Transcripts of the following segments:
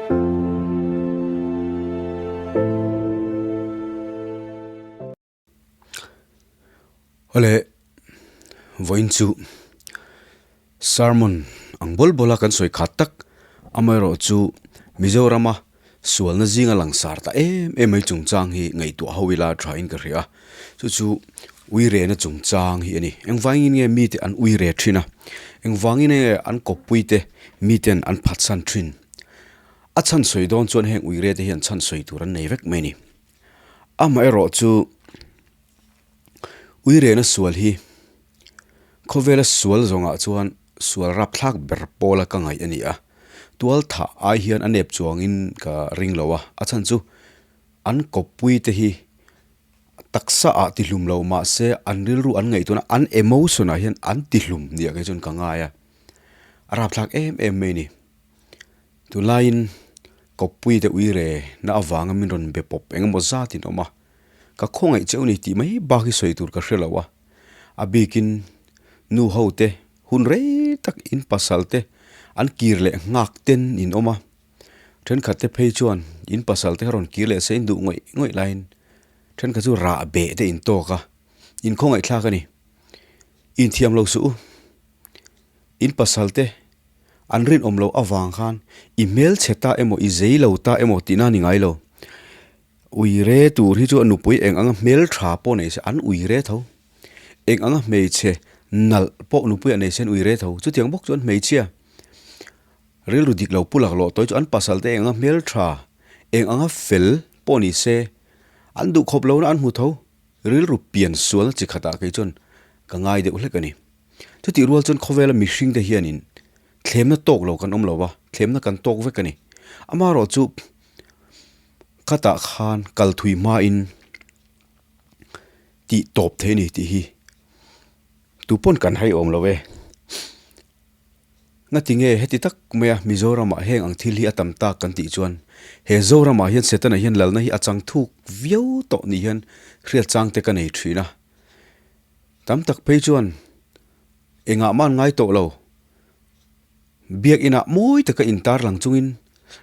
Awle, vawiin chu sermon ang bawl bawl a kan sawi khat tak amaherawh chu Mizorama sualna zinga langsar ta em em mai chungchang hi ngaihtuah ho ila tha in ka hria a, chu chu uirena chungchang hi a ni. Engvangin nge mite an uire thin a, engvangin nge an kawppui te miten an phatsan thin? A chhan sawi dawn chuan heng uire te hian chhan sawi tur an nei vek mai a ni. Amaherawh chu uirena sual hi khawvela sual zawngah chuan sual rapthlak ber pawla ka ngaih a ni a, tual thah ai hian a nep chuangin ka ring lo a, a chhan chu an kawppui te hi taksa ah ti hlum lo mahse an rilru an ngaihtuahna an emotion ah hian an ti hlum nia kei chuan ka ngai a, a rapthlak em em mai a ni. Tunlaiin kawppui te uire na avanga min rawn be pawp eng emaw zat in awm a, ka khawngaih cheu ni tih mai bak hi sawi tur ka hre lo a, a bikin nu ho te hun rei tak in pasal te an kir leh nghak ten in awm a, thenkhat te phei chuan in pasal te kha rawn kir leh se in duh ngawih ngawih laiin thenkhat chu rah beh te in tawk a, in khawngaih thlak a ni, inthiam lo suh u, in pasal te. An rinawm loh avang khan i hmelchhe ta emaw i zei lo ta emaw tihna a ni ngai lo. Uire tur hi chu a nupui eng anga hmeltha pawh nei se an uire tho. Eng anga hmeichhe nalh pawh nupui ah nei se an uire tho. Chutiang bawk chuan hmeichhia rilru dik lo pu lak lawh tawh hi chu an pasal te eng anga hmeltha, eng anga fel pawh ni se an duhkhawp lohna an hmu tho. Rilru pian sualna chi khatah kei chuan ka ngai deuh hlek a ni. Chutih rual chuan khawvela mihring te hianin thlemna tawk lo kan awm lo va, thlemna kan tawk vek a ni. Amaherawh chu khatah khan kal thui hmain tih tawp thei a ni tih hi tupawn kan hai awm lo e. Ngatinge heti tak maia Mizoramah heng ang thil hi a tam tak kan tih chuan he Zoramah hian Setana hian lalna hi a chang thuk viau tawh ni hian hriat chang te ka nei thin a. Tam tak phei chuan engah mah an ngai tawh lo. Biakinah mawi taka intar lang chungin,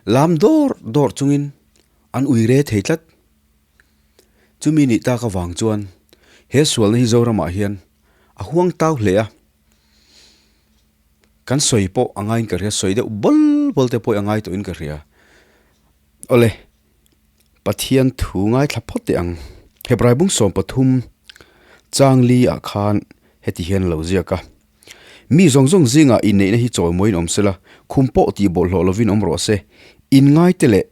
lam dawr dawr chungin an ui re thei tlat. Chumi nih tak avang chuan he sualna hi Zoramah hian a huang tau hle a. Kan sawi pawh a ngaiin ka hria, sawi deuh bawl bawl te pawh a ngai tawhin ka hria. Awle, Pathian thu ngaithla phawt teh ang. Hebrai bung 13 chang li ah khan heti hian a lo ziak a, Mi zawng zawng zingah inneihna hi chawimawiin awm sela, khum pawh tih bawlhhlawh lovin awm rawh se. Inngaite leh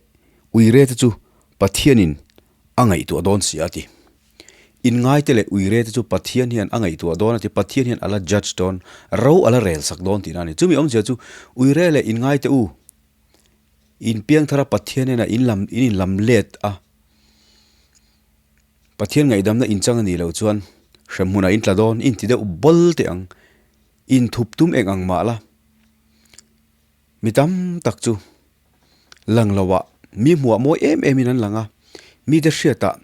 uire te chu Pathianin a ngaihtuah dawn si a ti. Inngaite leh uire te chu Pathian hian a ngaihtuah dawn a ti, Pathian hian a la judge dawn, ro a la rel sak dawn tihna a ni. Chumi awmzia chu uire leh inngaite u, In piangthar a Pathian hnenah in lam in inlam let a, Pathian ngaihdamna inchang a nih loh chuan hremhmunah in tla dawn, in ti deuh bawl teh ang, in thup tum eng ang mah la, mi tam tak chu lang loah mi hmuah mawi em em in an lang a, mite hriatah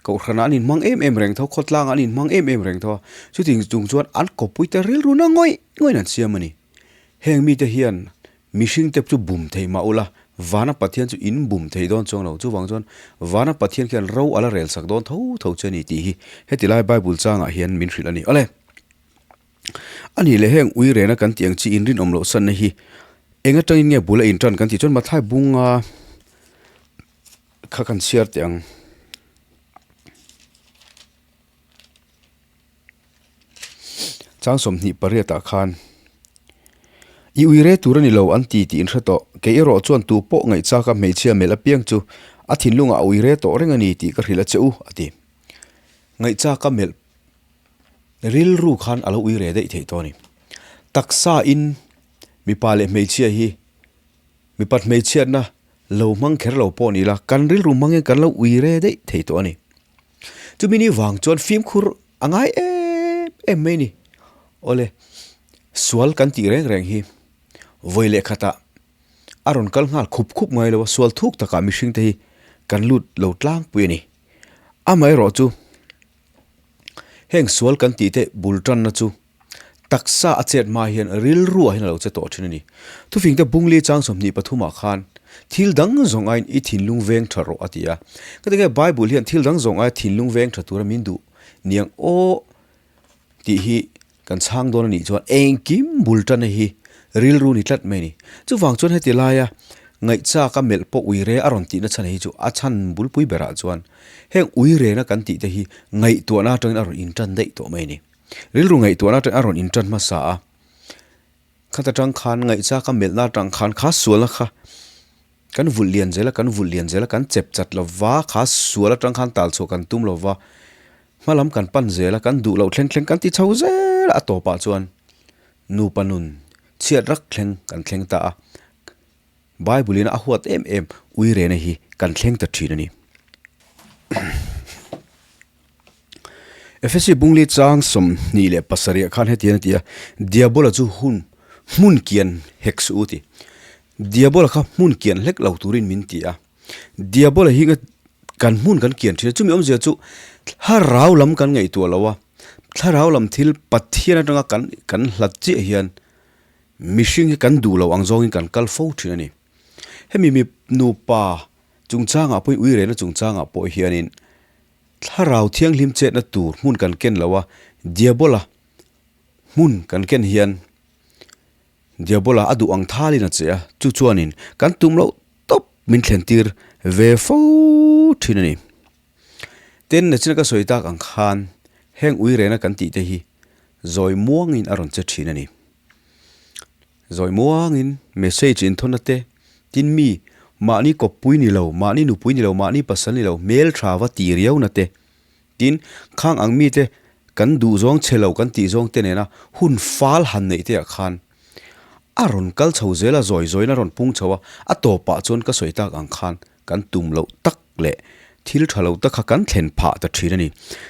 kohhranah an inhmang em em reng tho, khawtlangah an inhmang em em reng tho a, chuting chung chuan an kawppuite rilru na ngawih ngawih in an siam a ni. Heng mite hian Mihring te chu bum thei mah ula, Vana Pathian chu in bum thei dawn chuang lo. Chuvang chuan Vana Pathian khian ro a la rel sak dawn tho tho che a ni tih hi heti lai Bible changah hian min hrilh a ni. Awle, a nih leh heng ui rena kan tih ang chi inrinawm loh sanna hi eng atangin nge bul a intan kan tih chuan Mathlai bunga kha kan chhiar teh ang. Chang 28 ah khan, I ui re tur a ni lo an ti tih in hre tawh. Kei erawh chuan tu pawh ngaihchaka hmeichhia melh apiang chu a thinlungah a ui re tawh reng a ni tih ka hrilh a che u, a ti. Ngaihchaka melh rilru khan a lo ui re daih theih tawh a ni. Taksa in mipa leh hmeichhia hi mipat hmeichhiatna lo hmang kher lo pawh ni la, kan rilru hmangin kan lo ui re daih thei tawh a ni. Chumi ni vang chuan fimkhur a ngai em em mai ni. Awle, sual kan tih reng reng hi vawi leh khatah a rawn kal nghal khup khup ngai lo a, sual thuk takah mihring te hi kan lut lo tlangpui a ni. Amaherawh chu heng sual kan tih te bul tanna chu taksa a chet hma hian rilruah hian a lo che tawh thin a ni. Thufingte bungli chang 23 ah khan. Thil dang zawng aiin i thinlung veng tha rawh a ti a. Ka ti nge Bible hian thil dang zawng aia thinlung veng tha tura min duh niang aw tih hi kan chhang dawn a nih chuan engkim bul tan hi rilru ni tlat mai a ni. Chuvang chuan heti laia ngaihchak a melh pawh uire a rawn tihna chhan hi chu a chhan bulpui berah chuan heng uirena kan tih te hi ngaihtuahna atangin a rawn intan daih tawh mai a ni. Rilru ngaihtuahna atangin a rawn intan hmasa a. Khat atang khan ngaihchak a melhna atang khan kha sualna kha kan vulh lian zel a, kan vulh lian zel a, kan chep chat lo va, kha sual atang khan tal chhuah kan tum lo va, hma lam kan pan zel a, kan duh loh thleng thleng kan ti chho zel a, a tawpah chuan nupa nun chhiat rak thleng kan thleng ta a, Bible in a huat em em uirena hi kan thleng ta thin a ni. Efesi bungli chang 27 khan hetiang a ti a, Diabola chu hun hmun kian hek suh u ti. Diabola kha hmun kian hlek lo turin min ti a. Diabola hi kan hmun kan kian thin a, chumi awmzia chu thlarau lam kan ngaihtuah lo a, thlarau lam thil Pathian atanga kan kan hlat chiah hian mihring hi kan duh lo ang zawngin kan kal fo thin a ni. Hemi mi nupa chungchangah pawhin uirehna chungchangah pawh hianin Thlarau thianghlim chetna tur hmun kan ken lo a, Diabola hmun kan ken hian Diabola a duh ang thalin a che a, chu chuanin kan tum loh tawp min thlentir ve fo thin a ni. Tin, nachina ka sawi tak ang khan heng uirena kan tih te hi zawi muangin a rawn che thin a ni. Zawi muangin message inthawna te, tin mi, mahni kawppui ni lo, mahni nupui ni lo, mahni pasal ni lo, hmeltha va ti riauna te, tin khang ang mite kan duh zawng che lo kan tih zawng te nena hun fal han neih te ah khan a rawn kal chho zel a, zawi zawiin a rawn pung chho a, a tawpah chuan ka sawi tak ang khan Kan tum loh tak leh thil tha lo tak kha kan thlen phah ta thin a ni.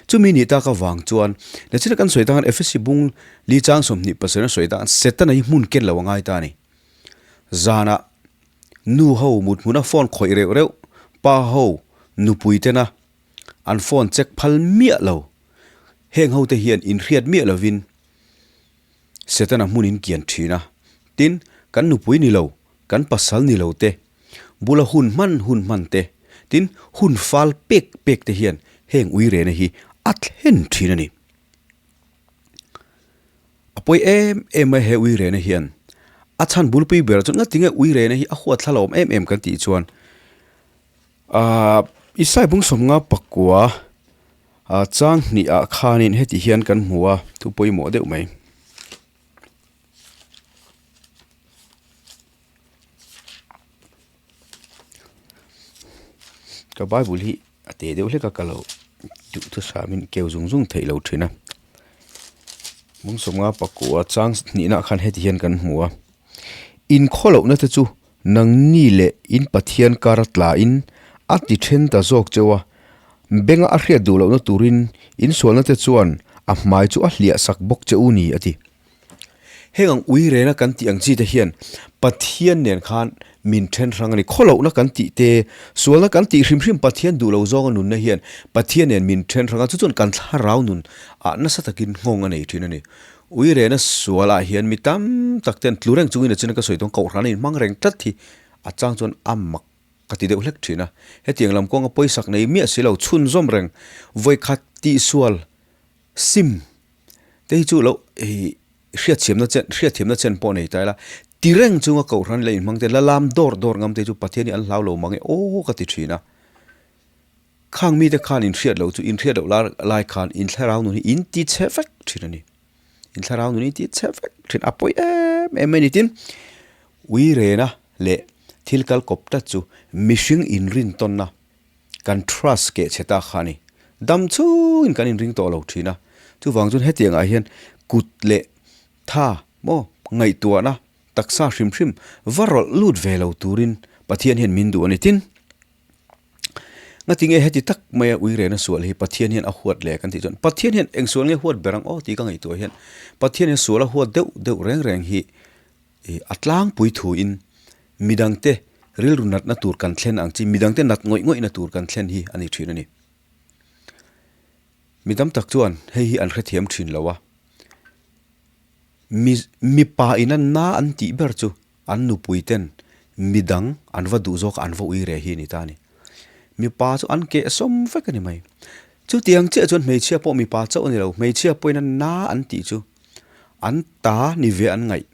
Chumi nih tak avang chuan nachina kan sawi tan Efesi bung li chang 27 a sawi tan Setana hi hmun ken lo a ngai ta a ni. Zanah nu ho mut hmuna phone khawih reuh reuh, pa ho nupui tena an phone check phal miah lo. Heng ho te hian inhriat miah lovin Setana hmun in kian thin a. Tin, kan nupui ni lo, kan pasal ni lo te, Bula hun hman hun hman te, tin hun fal pek pek te hian heng uirena hi a thlen thin a ni. A pawi em em mai he uirena hian a chhan bulpui ber chu ngatinge uirena hi a huat thla lo awm em em kan tih chuan ahh Isai bung sawmnga pakua ah chang hnih ah khanin heti hian kan hmu a thu pawimawh deuh mai. Ka bible hi a te deuh hlek a ka lo duh thusamin keu zung zung theih lo thin a mung sawmnga pakua chang hnihna ah khan heti hian kan hmu a inkhawlohna te chu nangni leh in Pathian kar a tla in a ti then ta zawk cheu a benga a hriat duh lohna turin insualna te chuan a hmai chu a hliah sak bawk che u ni a ti. Heng ang ui rena kan tih ang chi te hian Pathian nen khan min then hrang a ni. Khawlohna kan tih te, sualna kan tih hrim hrim Pathian duh lo zawnga nunna hian Pathian nen min then hrang a, chu chuan kan thlarau nun ah nasa takin nghawng a nei thin a ni. Ui rena sual ah hian mi tam tak ten tlu reng chungin a chin a ka sawi tawn kohhran a inhmang reng tlat hi a chang chuan a mak ka ti deuh hlek thin a. Hetiang lam kawnga pawisak nei miah si lo chhunzawm reng vawikhat tihsual sim Te hi chu lo hei hriatthiamna chen hriatthiamna chen pawh nei ta ila ti reng chunga kohhran leh inhmang te la lam dawr dawr ngam te chu Pathian hi an hlau lo mang e aw ka ti thin a. Khang mite khan inhriat loh chu inhriat loh lai lai khan inthlarau nun hi in ti chhe vek thin a ni. Inthlarau nun hi in ti chhe vek thin a pawi em em mai ni tin uirena leh thil kal kawp tlat chu mihring inrintawnna Kan trust keh chhe ta kha a ni. Dam chungin kan inring tawh lo thin a. Chuvang chuan hetiang ah hian kut leh tha maw ngaihtuahna taksa hrim hrim va rawlh lut ve lo turin Pathian hian min duh a ni. Tin, ngatinge heti tak maia uirena sual hi Pathian hian a huat leh kan tih chuan Pathian hian eng sual nge huat ber ang aw tih ka ngaihtuah hian Pathian hian sual a huat deuh deuh reng reng hi A tlangpui thuin midangte rilru natna tur kan thlen ang chi, midangte nat ngawih ngawihna tur kan thlen hi a ni thin a ni. Mi tam tak chuan hei hi an hrethiam thin lo a, mi mipa ina na an tih ber chu an nupui ten midang an va duh zawk a an va ui reh hi a ni ta a ni. Mipa chu an keh sawm vek a ni mai. Chutiang chiah chuan hmeichhia pawh mipa chauh a ni lo, hmeichhia pawhin a na an tih chu an ta ni ve an ngaih.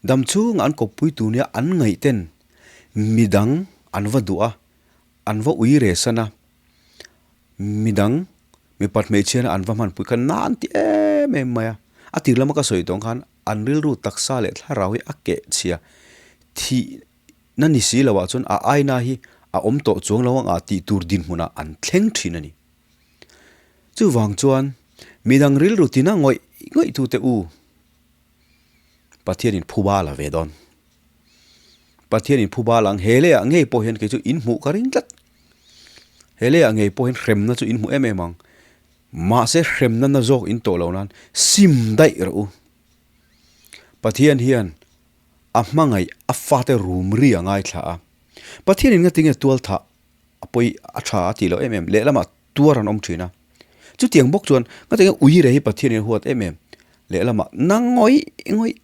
Dam chhungah an kawppui tur nia an ngaih ten midang an va duh a, an va ui reh san a, midang mipat hmeichhiana an va hmanpui kha na an ti em em mai a. A tir lama ka sawi tawng khan an rilru taksa leh thlarau hi a keh chhia thih na ni si loah chuan a aina hi a awm tawh chuang lo ang a tih tur dinhmunah an thleng thin a ni. Chuvang chuan midang rilru tina ngawih ngawih tute u Pathianin phuba la ve dawn. Pathianin phuba la ang he leiah ngei pawh hian kei chu in hmuh ka ring tlat. He leiah ngei pawh hian hremna chu in hmu em em ang. Mahse hremna na zawk in tawh lo nan sim daih rawh u. Pathian hian a hmangaih a fate rum ri a ngaithla a. Pathianin ngatinge tual thah a pawi a tha a tih loh em em lehlamah tuar an awm thin a. Chutiang bawk chuan ngatinge ui reh hi Pathianin a huat em em lehlamah na ngawih ngawih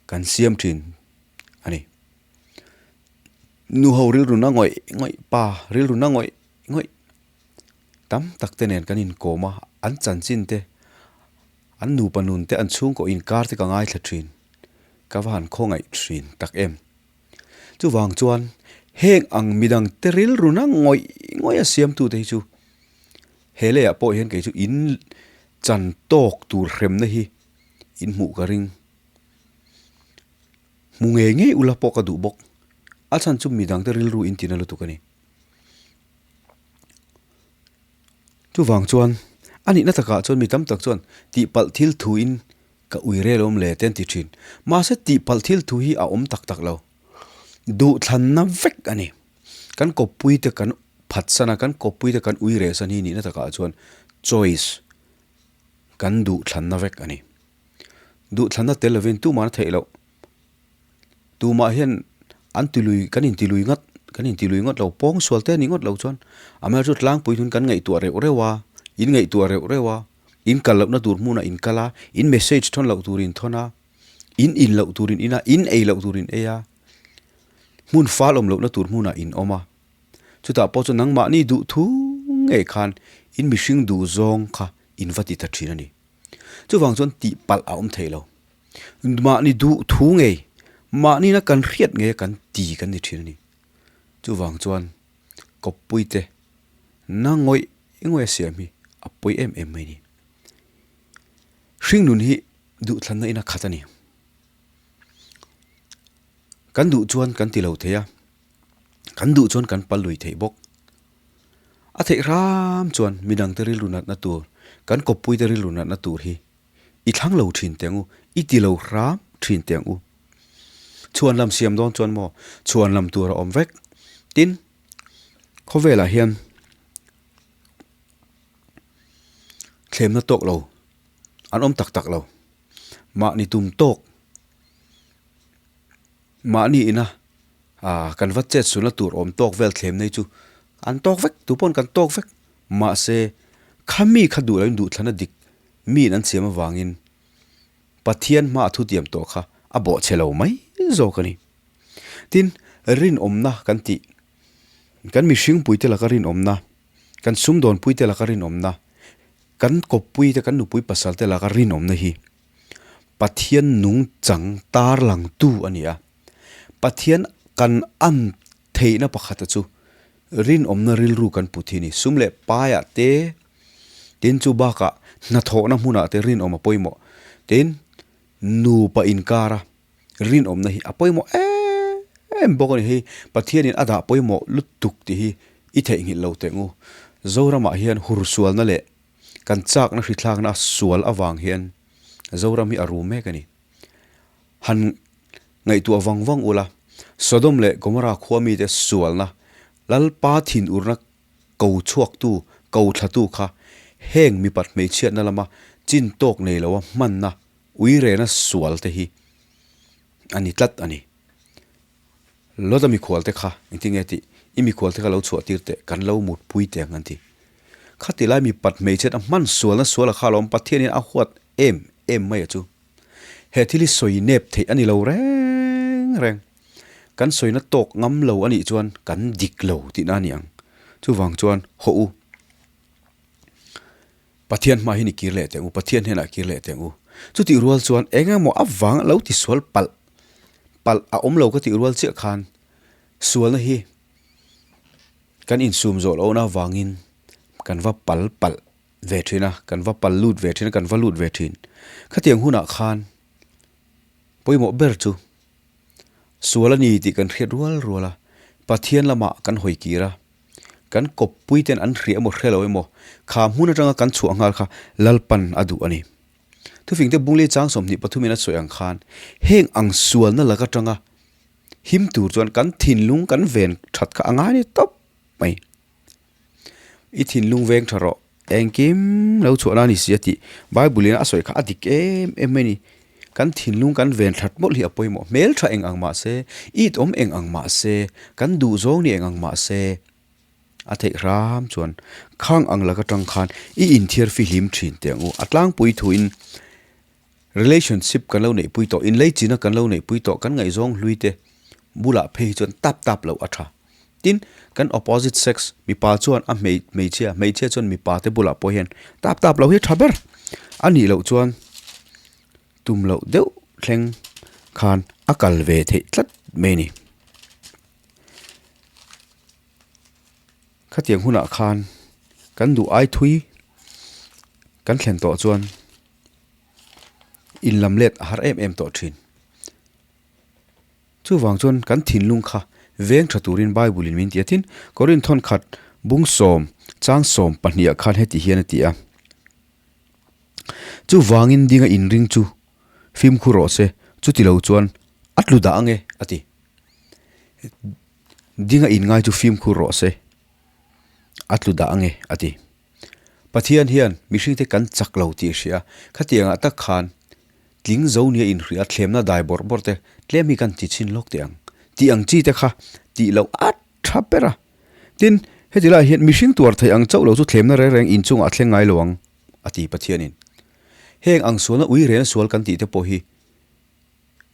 kan siam thin a ni. Nuho rilru na ngawih ngawih, pa rilru na ngawih ngawih tam tak te nen kan inkawm a, an chanchin te, an nupa nun te, an chhungkaw inkar te ka ngaithla thin. Ka va han khawngaih thin tak em. Chuvang chuan heng ang midang te rilru na ngawih ngawih a siamtute hi chu he leiah pawh hian kei chu in chan tawk tur hremna hi in hmuh ka ring. Hmu ngei ngei ula pawh ka duh bawk. A chhan chu midang te rilru in tina lutuk a ni. Chuvang chuan a nihna takah chuan mi tam tak chuan tihpalh thil thuin Ka ui rel awm le te an ti thin. Mahse tihpalh thil thu hi a awm tak tak lo. Duhthlanna vek a ni. Kan kawppui te kan phatsan a, kan kawppui te kan ui reh san hi nihna takah chuan choice kan duhthlanna vek a ni. Duhthlanna tel lovin tumah na theih loh. Tumah hian an tilui kan intilui ngawt kan intilui ngawt lo pawng sual te a nih ngawt lo chuan amaherawhchu tlangpui hnun kan ngaihtuah reuh reuh a, in ngaihtuah reuh reuh a. In kal lohna tur hmunah in kal a, in message thawn loh tur in thawn a, in in loh tur in in a, in ei loh tur in ei a, hmun fal awm lohna tur hmunah in awm a. Chutah pawh chuan nangmahni duh thu ngei khan in mihring duh zawng kha in va ti ta thin a ni. Chuvang chuan tihpalh a awm thei lo. Mahni duh thu ngei, mahnina kan hriat ngei a kan ti kan ni thin a ni. Chuvang chuan kawppuite na ngawih ngawih a siam hi a pawi em em mai a ni. Hringnun hi duhthlanna in a khat a ni. Kan duh chuan kan ti lo thei a, kan duh chuan kan pal lui thei bawk. A theih hram chuan midangte rilru natna tur, kan kawppuite rilru natna tur hi i thlang lo thin teh ang u, i ti lo hram thin teh ang u. Chhuan lam siam dawn chuan maw chhuan lam tur a awm vek. Tin, khawvelah hian thlemna tawk lo an awm tak tak lo. Mahni tum tawk, mahni ina ah kan va chet sualna tur awm tawk vel thlemna hi chu an tawk vek, tupawn kan tawk vek. Mahse, khami kha duh loin duhthlana dik miin an siam avangin Pathian hma a thutiam tawh kha a bawhchhe lo mai zawk a ni. Tin, rinawmna kan tih, kan mihringpuite laka rinawmna, kan sumdawnpuite laka rinawmna, kan kawppuite, kan nupui pasalte laka rinawmna hi Pathian nungchang tarlangtu a ni a. Pathian kan an theihna pakhata chu rinawmna rilru kan put hi a ni. Sum leh paiah te, tin chu bakah hnathawhna hmunah te rinawm a pawimawh. Tin, nupa inkara rinawmna hi a pawimawh em em bawk a ni. Hei Pathianin a dah pawimawh lutuk tih hi i theihnghilh lo teh ngu. Zoramah hian hursualna leh kan chakna hrithlakna sual avang hian Zoram hi a rum mek a ni. Han ngaihtuah vang vang ula, Sodom leh Gomorrah khua mite sualna, Lalpa thinurna ko chhuaktu, ko thlatu kha heng mipat hmeichhiatna lama chin tawk nei loa hmanna uirena sual te hi a ni tlat a ni. Lota mikhual te kha engtin nge tih i mikhual te kha lo chhuah tir teh kan lo mutpui teh ang an ti. Khati lai mipat hmeichhiat a hman sualna suala kha alawm Pathianin a huat em em mai a chu. He thil hi sawi nep theih a ni lo reng reng. Kan sawina tawk ngam lo a nih chuan kan dik lo tihna a ni ang. Chuvang chuan haw u. Pathian hma hi ni kir leh teh ang u, Pathian hnenah kir leh teh ang u. Chutih rual chuan eng emaw avang lo ti sual palh palh a awm lo ka tih rual chiah khan sualna hi kan insum zawh lohna avangin kan va pal palh ve thin a, kan va pal lut ve thin a, kan va lut ve thin. Khatiang hunah khan pawimawh ber chu sual a ni tih kan hriat rual rual a, Pathian lamah kan hawi kir a, kan kawppui ten an hria emaw hre lo emaw kha hmun atanga kan chhuah nghal kha Lalpan a duh a ni. Thufing te Bungli chang 23 in a sawi ang khan heng ang sualna lak atanga him tur chuan kan thinlung kan ven that kha a ngai ni tawp mai. I thinlung veng tha rawh. Engkim lo chhuah na a ni si a tih Bible in a sawi kha a dik em em mai a ni. Kan thinlung kan ven that mawlh hi a pawimawh. Hmel tha eng ang mah se, it awm eng ang mah se, kan duh zawng ni eng ang mah se a theih hram chuan khang ang lak atang khan i inthiar fihlim thin teh ang u. A tlangpui thuin relationship kan lo neihpui tawh, inleichina kan lo neihpui tawh, kan ngaihzawng hlui te bulah phei hi chuan tap tap loh a tha. Tin, kan opposite sex, mipa chuan a hmeichhia, hmeichhia chuan mipa te bulah pawh hian tap tap loh hi a tha ber. A nih loh chuan tum loh deuh thleng khan a kal ve theih tlat mai a ni. Khatiang hunah khan kan duh ai thui kan thlen tawh chuan inlam let a har em em tawh thin. Chuvang chuan kan thinlung kha veng tha turin Bible in min ti a tin, Korinth thawn khat bung sawm chang sawm pahnih ah khan heti hian a ti a, Chuvangin dinga inring chu fimkhur rawh se, chuti lo chuan a tlu dah ange a ti. Dinga inngai chu fimkhur rawh se, a tlu dah ange a ti. Pathian hian mihringte kan chak lo tih a hria a, khatiangah tak khan tling zo nia inhria thlemna dai bawrh bawrh te tlem hi kan ti chhin lawk teh ang tih ang chi te kha tih loh a tha ber a. Tin, heti lai hian mihring tuar theih ang chauh lo chu thlemna reng reng inchungah a thleng ngai lo ang a ti Pathianin. Heng ang sualna ui rena sual kan tih te pawh hi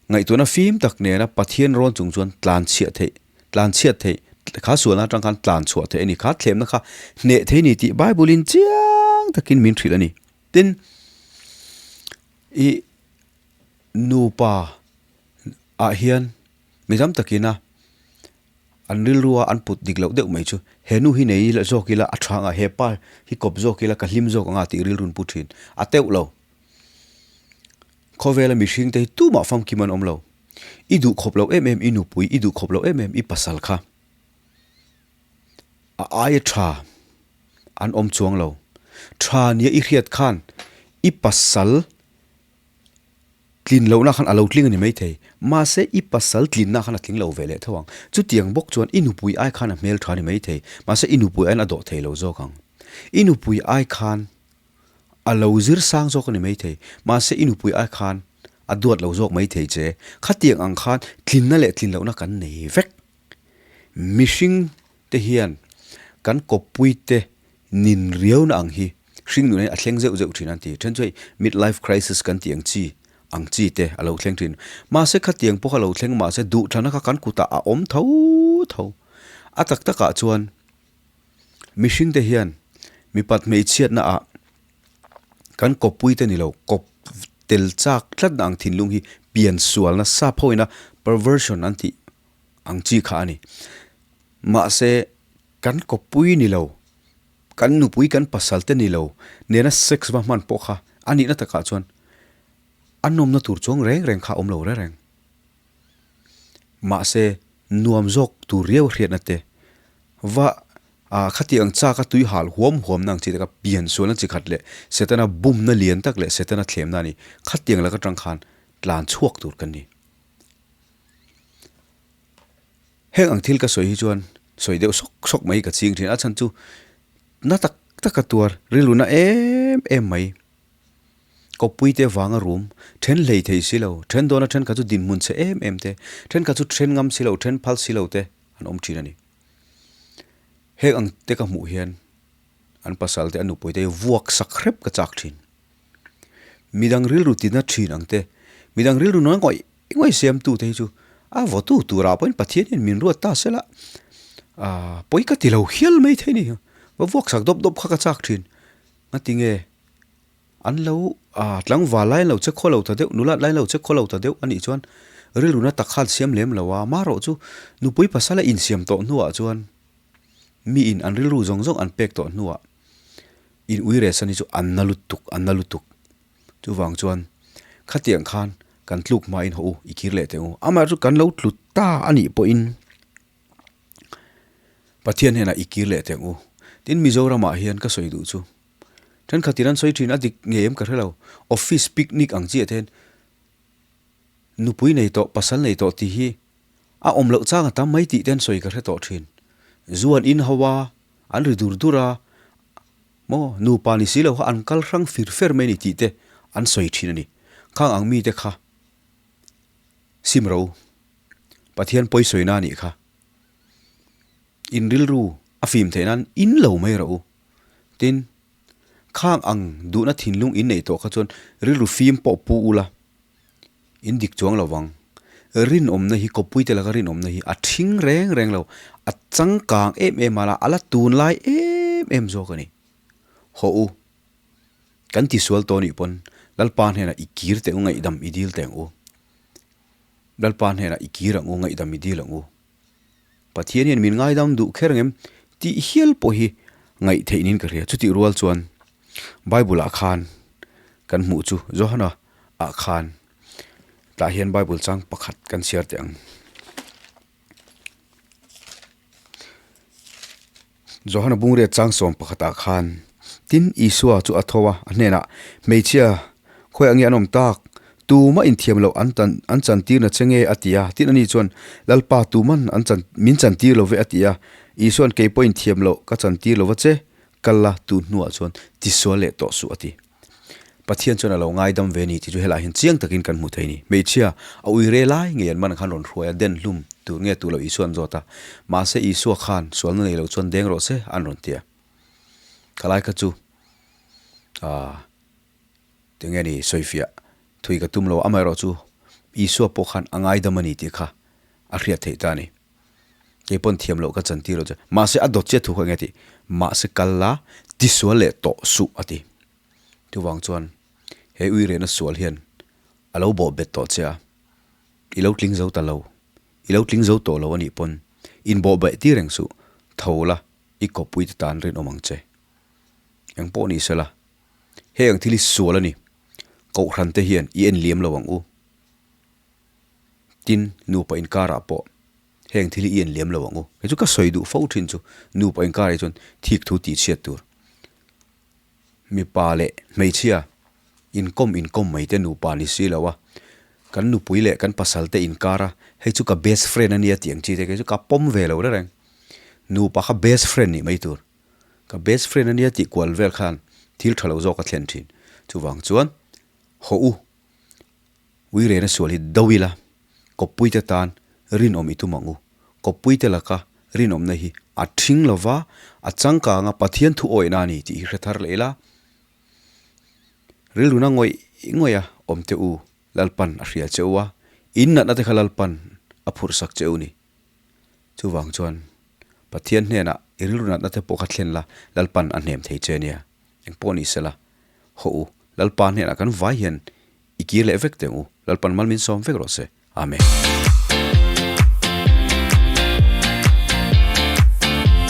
Ngaihtuahna fim tak nena Pathian rawn chung chuan tlan chhiah theih, tlan chhiat theih, kha sualna atang khan tlan chhuah theih a ni. Kha thlemna kha hneh thei ni tih Bible in chiang takin min hrilh a ni. Tin, i nupa ah hian mi tam takina an rilrua an put dik loh deuh mai chu he nu hi nei ila zawk ila a tha anga he pa hi kawp zawk ila ka hlim zawk anga tih rilru an pu thin. A teuh lo. Khawvela mihring te hi tumah famkim an awm lo. I duh khawp loh em em i nupui, i duh khawp loh em em i pasal kha a aia tha an awm chuang lo. Tha nia i hriat khan i pasal tlin lohna khan a lo tling a ni maithei. Mahse i pasal tlinna khan a tling lo ve leh tho ang. Chutiang bawk chuan i nupui ai khan a hmel tha a ni maithei. Mahse i nupui aiin a dawh thei lo zawk ang. I nupui ai khan A lo zir sang zawk a ni maithei, mahse i nupui ai khan a duat lo zawk maithei che. Khatiang ang khan tlinna leh tlin lohna kan nei vek. Mihring te hian kan kawppui te nin riauna ang hi hring nuna hi a thleng zeuh zeuh thin an ti. Then chu hei mid life crisis kan tih ang chi ang chi te a lo thleng thin. Mahse khatiang pawh kha lo thleng mahse duhthlanna kha kan kutah a awm tho tho. A tak takah chuan Mihring te hian mipat hmeichhiatna ah kan kawppui te ni lo, kawp tel chak tlatna ang thinlung hi pian sualna sap ho ina perversion an tih ang chi kha a ni. Mahse kan kawppui ni lo, kan nupui kan pasal te ni lo nena sex va hman pawh kha a nihna takah chuan a nawmna tur chuang reng reng kha a awm lo reng reng. Mahse nuam zawk tur riau hriatna te Va ah khati ang chak a tui hal huam huam na ang chi te kha pian sualna chi khat leh Setana bumna lian tak leh Setana thlemna a ni. Khatiang lak atang khan tlan chhuak tur kan ni. Heng ang thil ka sawi hi chuan sawi deuh sawk sawk mai ka ching thin a chhan chu na tak tak a tuar rilru na em em mai. Kawppui te vanga rum then hlei thei si lo, then dawna then kha chu dinhmun chhe em em te, then kha chu then ngam si lo, then phal si lo te an awm thin a ni. Heng ang te ka hmuh hian an pasal te an nupui te hi vuak sak hrep ka chak thin. Midang rilru tina thin ang te, midang rilru nua ngawih ngawih siamtu te hi chu. A vawtu turah pawhin Pathian hian min ruat ta sela, ah pawi ka ti lo hial mai thei ni. Va vuak sak dawp dawp kha ka chak thin. Ngati nge an lo ah tlangval lai an lo che khaw lo ta deuh, nulat lai an lo che khaw lo ta deuh anih chuan rilruna tak khan siam lem lo a, marawh chu nupui pasal a insiam tawh hnuah chuan mi in an rilru zawng zawng an pek tawh hnuah in ui rehsan hi chu an na lutuk, an na lutuk. Chuvang chuan khatiang khan kan tluk hmain haw u i kir leh teh u. Amaherawhchu kan lo tlu ta a nih pawhin Pathian hnenah i kir leh teh u. Tin Mizoramah hian ka sawi duh chu thenkhatin an sawi thin a dik ngei em ka hre lo. Office picnic ang chiah te hian nupui nei tawh pasal nei tawh tih hi a awm loh chang a tam mai tih te an sawi ka hre tawh thin. Zu an in ho a, an ri dur dur a, Maw, nupa ni si lo kha an kal hrang fir fer mai a ni tih te an sawi thin a ni. Khang ang mite kha sim ro, Pathian pawi sawina a nih kha. In rilru a fim theih nan in lo mai rawh u. Tin, khang ang duhna thinlung in neih tawh kha chuan rilru fim pawh pu ula, in dik chuang lo vang. Rinawmna hi, kawppuite laka rinawmna hi a thing reng reng lo, a changkang em em a la, a la tunlai em em zawk a ni. Hawh u, kan tisual tawh nih pawn Lalpa hnenah i kir teh u, ngaihdam i dil teh ang u. Lalpa hnenah i kir ang u, ngaihdam i dil ang u. Pathian hian min ngaidam duh kher ngem tih hial pawh hi ngaihtheih niin ka hria. Chutih rual chuan Bible ah khan kan hmuh chu Johana ah khan tah hian Bible chang pakhat kan chhiar teh ang. Johana bungriat chang 11 ah khan tin Isua chu a tho a, a hnenah, Hmeichhia, khawi ang nge an awm tak? Tumah inthiam loh an tan an chantir na che nge? a ti a. Tin ani chuan, Lalpa, tuman an chan min chantir lo ve a ti a. Isua'n, Kei pawh inthiam loh ka chantir lo va che, kal la, tun hnuah chuan tisual leh tawh suh a ti. Pathian chuan a lo ngaidam ve a ni tih chu helaiah hian chiang takin kan hmu thei a ni. Hmeichhia a ui re lai ngei an man khan rawn hruai a, den hlum tur nge tur lo Isua an zawt a. Mahse Isua khan sualna nei lo chuan deng rawh se an rawn ti a. Khalai kha chu aah tinge ni sawifiah thui ka tum lo amaherawh chu Isua pawh khan a ngaidam a ni tih kha a hriat theih ta a ni. Kei pawn thiam loh ka chan tir lo che. Mahse a dawt chiah thu kha enge tih? Mahse kal la, tisual leh tawh suh a ti. Chuvang chuan he ui rehna sual hian a lo bawh bet tawh che a, i lo tling zo ta lo, i lo tling zo tawh lo a nih pawn inbawh beh tir reng suh, tho la, i kawppui te tan rinawm ang che. Eng pawh ni sela, hei ang thil hi sual a ni, Kohhran te hian i en liam lo ang u. Tin, nupa inkarah pawh heng thil hi i en liam lo ang u. Kei chu ka sawi duh fo thin chu nupa inkarah hi chuan thik thu tih chhiat tur. Mipa leh hmeichhia inkawm inkawm mai te nupa ni si lo a, kan nupui leh kan pasal te inkara hei chu ka best friend a nia tih ang chi te kei chu ka pawm ve lo reng. Nupa kha best friend nih mai tur. Ka best friend a nia tih kual vel khan thil tha lo zawk a thlen thin. Chuvang chuan haw u. Uirena sual hi do ila, kawppuite tan rinawm i tum ang u. Kawppuite laka rinawmna hi a thing lova, a changkanga Pathian thu awihna a ni tih hi hre thar leh ila. Rilruna ngawih ngawih a awm teh u, Lalpan a hria che u a, in natna te kha Lalpan a phurhsak che u ni. Chuvang chuan Pathian hnenah i rilru natna te pawh kha thlen la, Lalpan a hnem thei che nia. Engpawh ni sela, hawh u, Lalpa hnenah kan vai hian I kir leh vek teh u, Lalpan mal min sawm vek rawh se. Amen.